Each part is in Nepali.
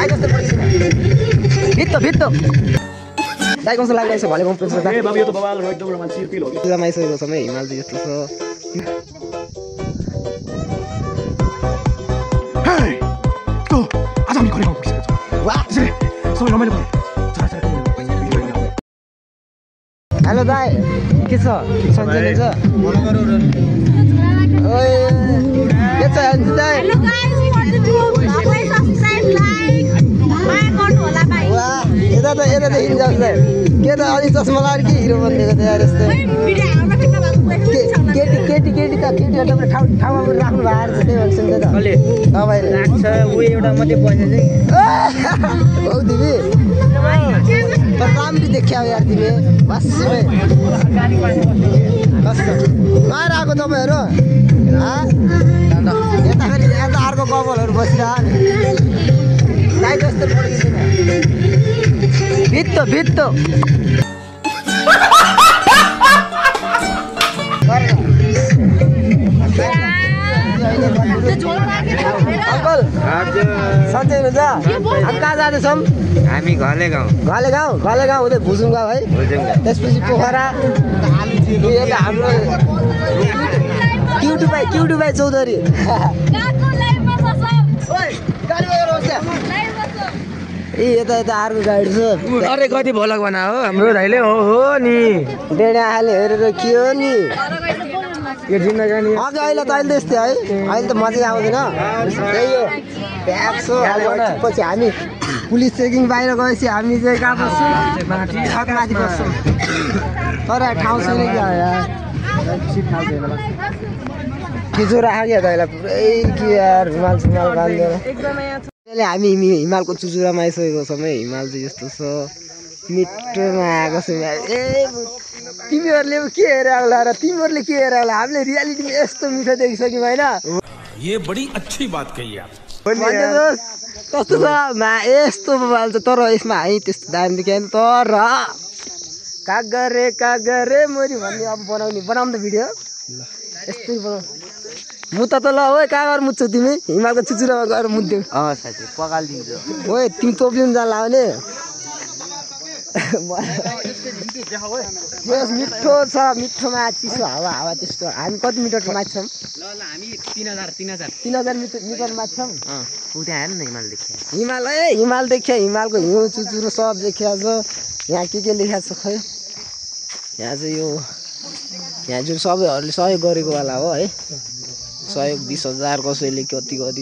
दाइ कस्तो पढिदिनु भित्तो दाइ कस्तो लागिरहेको छ भले कम्प्लेक्स गर्दा बाबु यो त बवाल हो एकदम रोमान्टिक फिल हो जमाइसकेको छ हिमाल चाहिँ यस्तो छ आज हामी घरे पुगिसकेको छौँ वाह सबै रमाइलो भयो हेलो दाइ के छ सन्चै छ ओए के छ दाइ हेलो गाइस फर द टु अबै सब्स्क्राइब लाइक माया गर्नु होला भाइ वाह यता त हिँड्छ के त अलि चस्मा लगाएर के हिरो बनिएको त यार यस्तो भिडियो हाम्रो केटा केटी त केटीहरुले ठाउँमा राख्नु भएको छ त्यही भन्छ नि त कसले तपाईले लाग्छ उ एउटा मात्रै पैसा चाहिँ औ दिदी तर राम्ररी देखियो यार तिमी बस कहाँ आएको तपाईँहरू यता अर्को कपालहरू बसिरह दाइ जस्तो पढिदिनु भित्तो अङ्कल सन्चै हुनुहुन्छ अब कहाँ जाँदैछौँ हामी घले गाउँ हुँदै भुजुङ गाउँ है त्यसपछि पोखरा यता हाम्रो क्युटु भाइ चौधरी ए यता अर्को गाडी छ अरे कति भोलक बना हो हाम्रो दाइले हो नि डेढा हाले हेरेर के हो नि यो जिन्दगानी अघि अहिले त त्यस्तै है अहिले त मजै आउँदैन त्यही हो ब्याग्सो पछि हामी पुलिस चेकिङ बाहिर गएपछि हामी चाहिँ कहाँ बस्छौँ माथि बस्छौँ तर ठाउँ छैन क्या खिचो राख्यो क्या दाइलाई पुरै के यार हिमाल बाँधेर अहिले हामी हिमालको चुचुरामा आइसकेको छौँ है हिमाल चाहिँ यस्तो छ मिठोमा आएको छ ए तिमीहरूले के हेरेर होला र तिमीहरूले के हेरेर होला हामीले रियालिटीमा यस्तो मिठो देखिसक्यौँ होइन ये बड़ी अच्छी बात कही आप कस्तो छ यस्तो मोबाइल छ तर यसमा है त्यस्तो दामी देखेन तर कागरे मोरी भन्ने अब बनाउनु त भिडियो यस्तै बनाउ मुत त ल हो कहाँ गएर मुच्छौ तिमी हिमालको चुचुरामा गएर मुद्यौ साथी पकालिदिन्छु ओ तिमी तोप्लिनु जान लाउने मिठो छ मिठोमा चिसो हावा त्यस्तो हामी कति मिटरको माछौँ हामी 3000 मिटर माछौँ उता हेर्नु न हिमाल देखिया हिमाल देखिया हिमालको हिउँ चुचुरो सब देखिया छ यहाँ के लेखिएको छ खै यहाँ चाहिँ यहाँ जुन सबैहरूले सहयोग गरेको वाला हो है सहयोग 20,000 कसैले कति गरी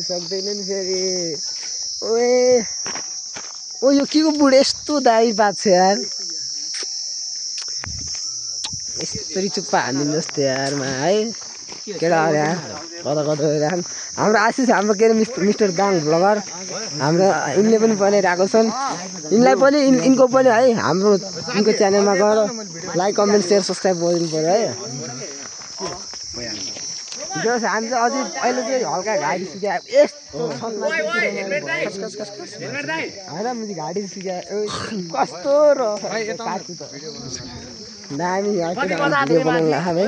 सक्दैन नि फेरि ओ यो के को बुढ यस्तो दामी बात छ यार यस्तरी चुप्पा हानिदिनु जस्तो यारमा है केटा कता हाम्रो आशिष हाम्रो के अरे मिस्टर गाङ ब्लगर हाम्रो यिनले पनि बनाइरहेको छन् यिनलाई पनि यिनको पनि है हाम्रो यिनको च्यानलमा गएर लाइक कमेन्ट सेयर सब्सक्राइब गरिदिनु पऱ्यो है जस हामी चाहिँ अझै अहिले चाहिँ हल्का घाडी सिक्या यस्तो होइन मुझे घाडी सिक्या कस्तो दामी भिडियो बनाउनु लाग्छ है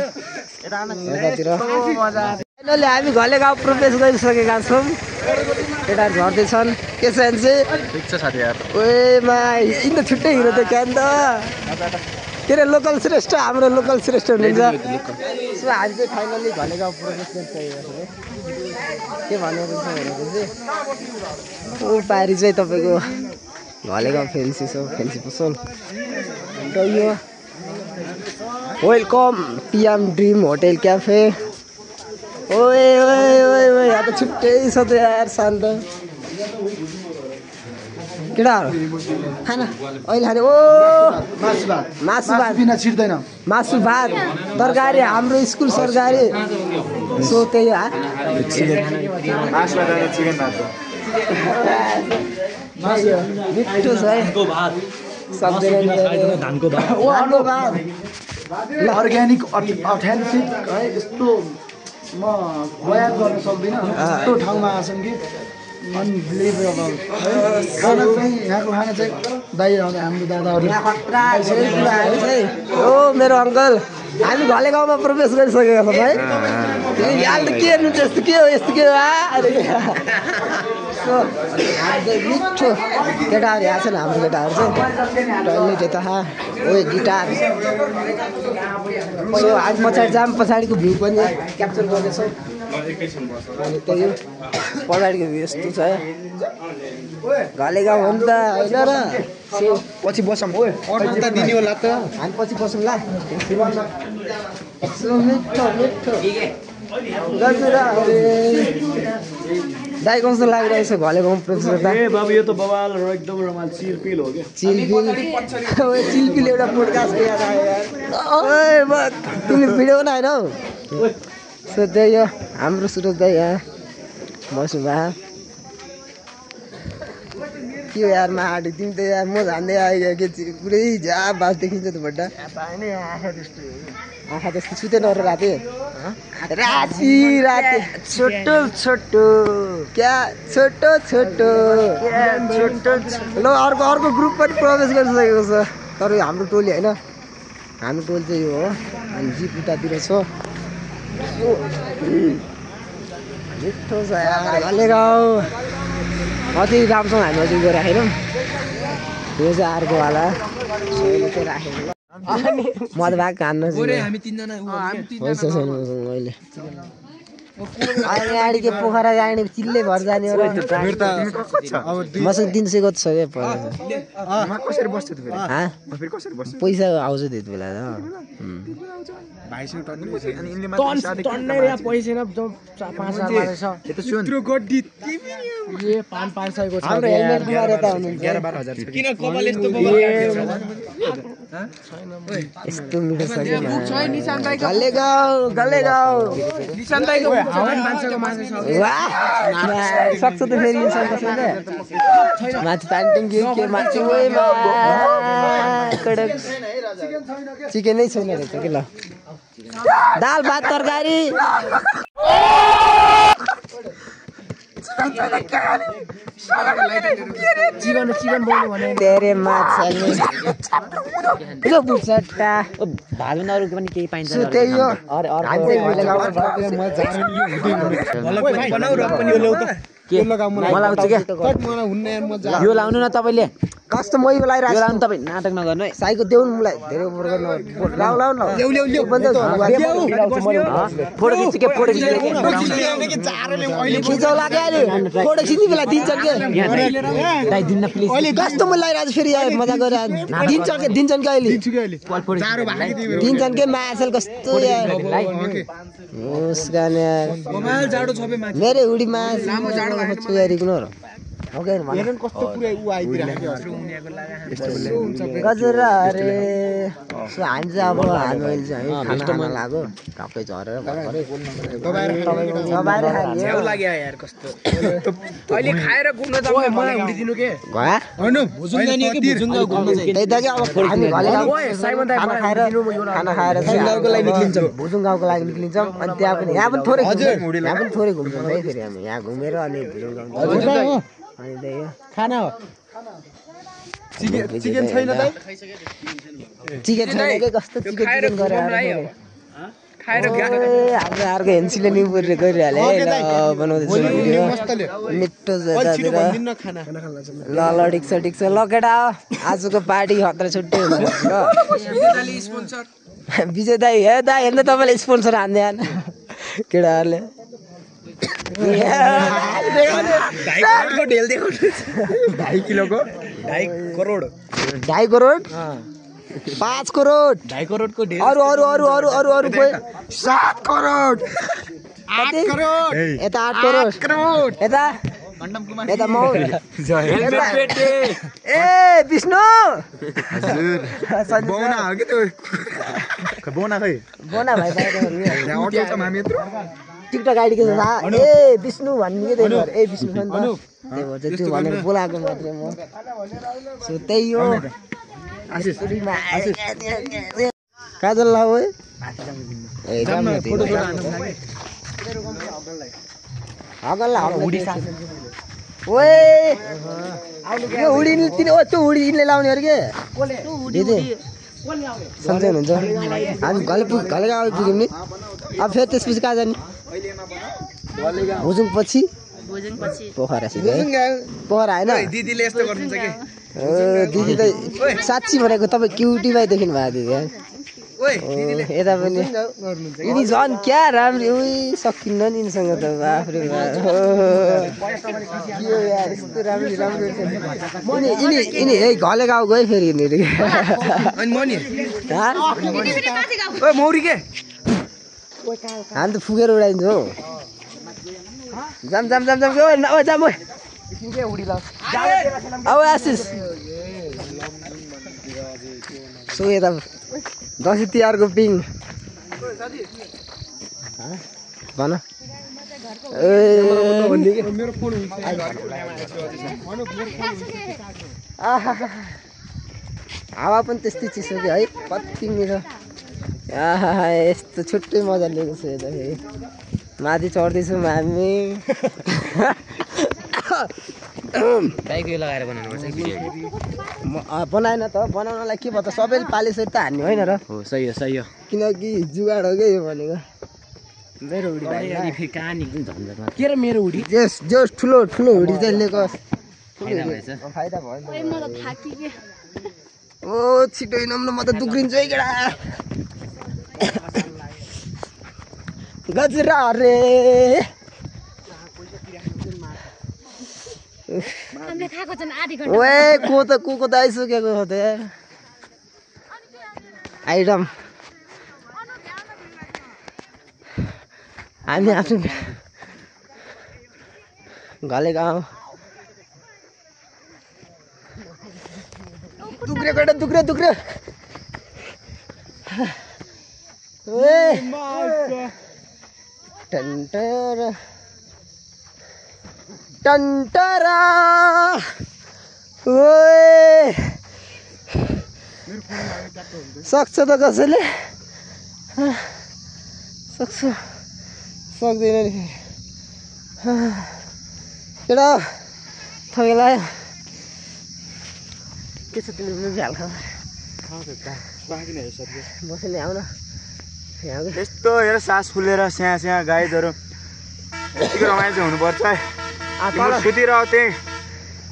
यतातिर फाइनली हामी घले गाउँ प्रवेश गरिसकेका छौँ केटाहरू झर्दैछन् के छ ठिक छ साथी यार ओएमा यिन त छुट्टै हिरो त क्या नि त के अरे लोकल श्रेष्ठ हाम्रो लोकल श्रेष्ठ हुनुहुन्छ सो हामी चाहिँ फाइनली घले गाउँ प्रवेश गरिसकेका छौँ के भनेको छ भनेपछि ओ पारी चाहिँ तपाईँको घले गाउँ फेन्सी पसल अन्त यो welcome PM dream hotel cafe ओए यहाँ त छुट्टै छ त यार शान्त केटाहरू खाना अहिले खाने ओ मासु भात तरकारी हाम्रो स्कुल सरकारी सो त्यही मिठो छ है धानको भात अर्ग्यानिक अथेन्टिक है यस्तो म बयान गर्न सक्दिनँ यस्तो ठाउँमा आछन् कि अनबिलिभेबल खाना चाहिँ यहाँको खाना चाहिँ दाइ हाम्रो दादाहरू ओ मेरो अङ्कल हामी घले गाउँमा प्रवेश गरिसकेका छौँ है यहाँ त के हेर्नु यस्तो के हो सो हामी चाहिँ मिठो केटाहरू आएको छ नि हाम्रो केटाहरू चाहिँ टोइलेट यता ओ गिटार सो आज पछाडि जाम पछाडिको भ्यू पनि क्याप्चर गर्दैछौँ अनि त्यही पछाडिको भ्यू यस्तो छ घलेगाउँ हो नि त होइन र सो पछि बसौँ ओ अन्त दिने होला त हामी पछि बसौँ ल सो मिठो मिठो दाइ कस्तो लागिरहेको छ घलेगाउँ प्रवेश गर्दा ए बाबु यो त बवाल एकदम रमाल चिलपिल हो क्या चिलपिल एउटा पोडकास्टको याद आयो यार ओए तिमीले भिडियो बनाएन हौ सो त्यही हो हाम्रो सुरज दाइ यहाँ बस्नु भए के हो यार माहाडी तिमी त यार म झान्दै आइगयो के पुरै झ्याप बास देखिन्छ त भड्डा आँखा त्यस्तो सुतेन र राति राति राति छोटो छोटो क्या छोटो छोटो ल अर्को अर्को ग्रुप पनि प्रवेश गरिसकेको छ तर हाम्रो टोली होइन हाम्रो टोली चाहिँ यो हो अनि जिप उतातिर छ मिठो छ यार घलेगाउँ अझै राम्रोसँग हामी अझै गएर राखेनौँ यो चाहिँ अर्कोवाला राखेको म त भाग खान्न अहिले गाडी के पोखरा जाने चिल्ले भर जाने हो मसँग 300 गत छ क्या पैसा आउँछ त्यति बेला यस्तो मिठो छ घलेगाउँ घलेगाउँ सक्छ त फेरि माथि पानी के माथि चिकनै छैन रहेछ कि ल दाल भात तरकारी चिकन बोल्नु भने तेरे माछा भालु अरू पनि केही पाइन्छ त्यही हो यो लाउनु न तपाईँले कस्तो मै बोलाइरहेको लाउनु तपाईँ नाटक नगर्नु है साइको देऊ मलाई धेरै उपर गर्नु लाउ लाउ न फोटो खिच्छ के फोटो खिचौ लाग्यो अहिले फोटो खिच्ने बेला दिन्छन् के दिन्न प्लिज कस्तो मै लागिरहेको फेरि मजा गरेर दिन्छन् के अहिले दिन्छन् के माछेल कस्तो मेरै हुडी माछ गजर अरे हामी चाहिँ अब हामीले चाहिँ खाना खान लाग्यो टक्कै झरेर खाना खाएर भुजुङ गाउँको लागि निक्लिन्छौँ अनि त्यहाँ पनि यहाँ पनि थोरै घुम्छौँ है फेरि हामी यहाँ घुमेर अनि भुजुङ गाउँ खाना हो चिकन छैन त चिकन छैन के कस्तो चिकन गरेर हाम्रो अर्को हेन्सीले न्यु गरिहाले है बनाउँदैछ मिठो ल ल ठिक छ ल केटा आजको पार्टी खतरा छुट्टै हुन्छ विजय दाई हे दाई हेर्नु तपाईँले स्पोन्सर हान्दै केटाहरूले ढाई करोड 5 करोड 2.5 करोडको अरू 7 करोड 8 करोड यता 8 करोड यता मौल ए विष्णु हजुर बोना हो के त्यो बोना भाइ टिकटक आइडी के ए विष्णु भन्ने के त्यही भएर ए विष्णु छ नि त त्यही भएर त्यो भनेर बोलाएको मात्रै म सो त्यही हो काजल लाऊ है त्यो हुडी यिनले लाउने अरे के सन्चै हुनुहुन्छ हामी घलेगाउँ पुग्यौँ नि अब फेरि त्यसपछि कहाँ जाने भुजुङ पछि पोखरा सिधै पोखरा होइन दिदीले यस्तो गर्नुहुन्छ कि दिदी त साँच्ची भनेको तपाईँ क्युटीमै देखिनु भएको दिदी यता पनि यिनी झन् क्या राम्रो उही सकिन्न नि यिनीसँग त बाफ्रे यस्तो राम्रो राम्रो यिनी है घले गाउँ गयो फेरि यिनीहरू मौरी के हामी त फुकेर उडाइदिन्छ हौ जाम जाम जाम जाम जाम अब आशिष सो यता दसैँ तिहारको पिङ भन हावा पनि त्यस्तै चिसो कि है कति मिठो यस्तो छुट्टै मजा लिएको छु यता फेरि माथि चढ्दैछौँ हामी लगाएर बनाउनुपर्छ बनाएन त बनाउनलाई के भयो त सबैले पालेसरी त हान्ने होइन र हो सही हो किनकि जुगाड हो क्या यो भनेको मेरो हुडी फेरि कहाँ निक्लिन्छ झन्झटमा के र मेरो हुडी जस ठुलो ठुलो हुडी चाहिँ लिएको फाइदा भयो ओ छिटो हिँडौँ न म त दुख्रिन्छु है केटा गजरा रे ओए को त आइसकेको हो त आइटम हामी आफ्नो घले गाउँ दुख्रे केटा दुख्रे टन्टरा ओए सक्छ त कसैले सक्दैन नि केटा थगेलाई के छ तिमीले झ्याल खा बसेर आउन यस्तो हेर सास फुलेर स्या स्या गाईहरू यतिको रमाइलो चाहिँ हुनुपर्छ सुतिरह त्यही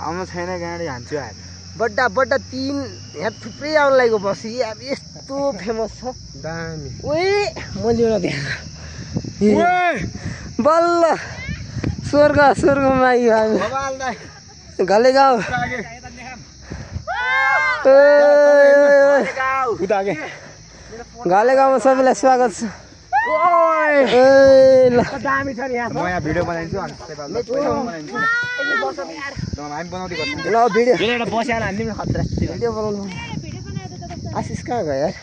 आउनु छैन गाडी हान्छु आएर बड्डा 3 यहाँ थुप्रै आउनु लागेको बसी अब यस्तो फेमस छ दामी ओए मैले एउटा बल्ल स्वर्गमा आइयो हामी घले गाउँ घले गाउँमा सबैलाई स्वागत छ दामी छ नि यहाँ म यहाँ भिडियो बनाइदिन्छु अनि हामी बनाउँदै गर्छौँ ल भिडियो एउटा बस्याएर हामी पनि खतरा भिडियो बनाउनु आशिष कहाँ गयो यार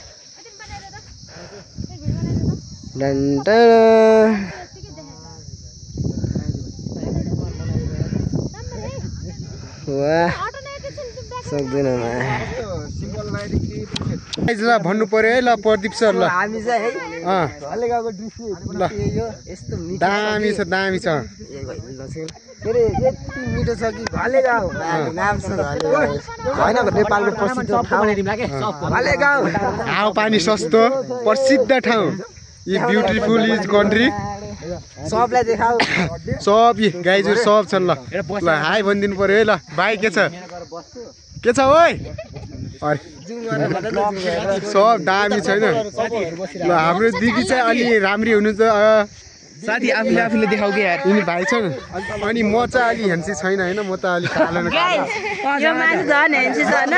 वाह सक्दैन भन्नु पर्यो है ल प्रदीप सर ल हामी चाहिँ है घले गाउँको यस्तो दामी छ फेरि यति मिठो छ कि घले गाउँ नाम छ होइन नेपालको प्रसिद्ध ठाउँ घले गाउँ हावापानी सस्तो प्रसिद्ध ठाउँ यी ब्युटिफुल इज कन्ट्री सबलाई देखाऊ सब यी गाईजहरू सब छन् ल हाई भनिदिनु पर्यो है ल भाइ के छ ओइ सब दामी छैन ल हाम्रो दिदी चाहिँ अलि राम्री हुनु त साथी आफूले देखाउ के यार यिनी भाइ छन् अनि म चाहिँ अलि हेन्सी छैन होइन म त अलिक कालो यो मान्छे झन् हेन्सी छ न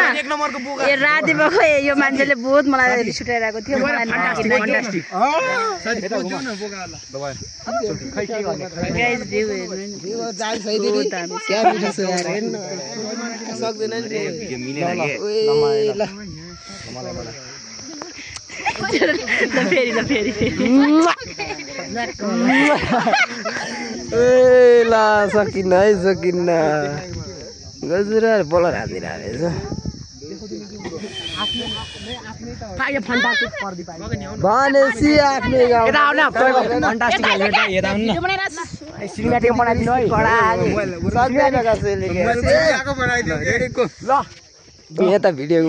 ए राति भएको यो मान्छेले बहुत मलाई रिस उठाइरहेको थियो फेरि ला सकिन्न गजुरा बलर हानिरहेको भनेपछि आफ्नै यता भिडियो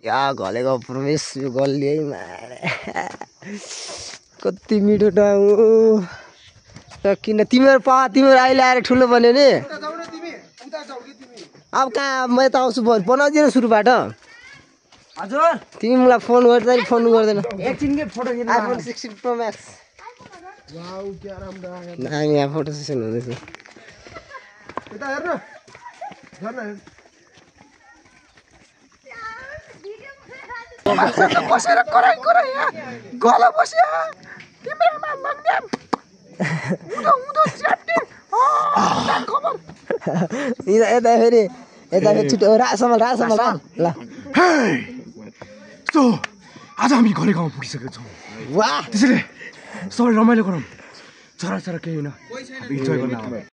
या घलेको प्रवेश यो गल्ली है कति मिठो ठाउँ किन तिमीहरू अहिले आएर ठुलो बन्यो नि अब कहाँ म त आउँछु बनाउँदिन सुरुबाट हजुर तिमी मलाई फोन गर्दा नि फोन गर्दैन एकछिनकै फोटो खिच्नु आइफोन 16 प्रो म्याक्स दामी यहाँ फोटो सेसन हुँदैछ बसेर कराई यहाँ गला बस्यो यता फेरि छुट्यो रासमल ल आज हामी घरे गाउँ पुगिसकेका छौँ वाह त्यसैले सबै रमाइलो गरौँ छोरा केही होइन इन्जोय गर्न